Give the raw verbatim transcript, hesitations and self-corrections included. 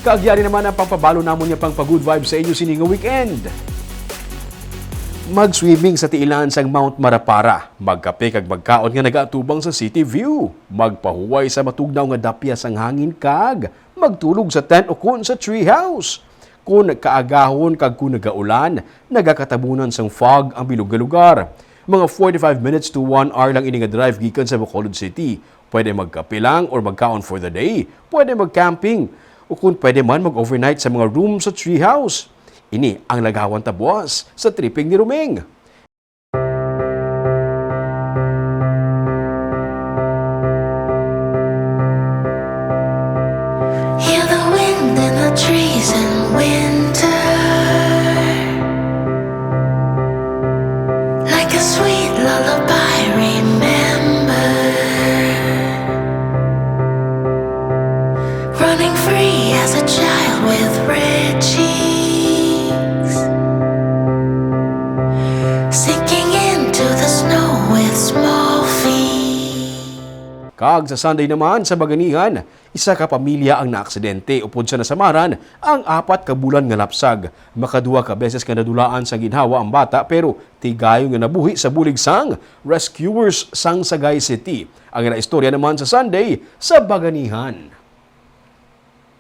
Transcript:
Kag yari naman ang pagpabalo namon nga pang pa-good vibes sa inyo sini nga weekend. Mag-swimming sa tiilan sang Mount Marapara, magkape kag magkaon nga nagaatubang sa city view, magpahuway sa matugnaw nga dapya sang hangin kag magtulog sa tent ukon sa treehouse. Kon kaagahon kag kon nagaulan, nagakatabunan sang fog ang bilog nga lugar. Mga forty-five minutes to one hour lang ini nga drive gikan sa Bacolod City. Pwede magkape lang or magkaon for the day. Pwede mag-camping. O kung pwede man, mag-overnight sa mga room sa treehouse. Ini ang lagawan ta, boss, sa tripping ni Romeng. Hear the wind in the trees in winter, like a sweet lullaby. Remember, running free as a child with red cheeks, sinking into the snow with small feet. Kag sa Sunday naman, sa Baganihan, isa ka pamilya ang naaksidente upod sa nasamaran ang apat ka bulan nga lapsag. Makaduha ka beses nga nadulaan sang ginhawa ang bata, pero tigayon nga nabuhi sa bulig sang rescuers sang Sagay City. Ang naistorya naman sa Sunday sa Baganihan.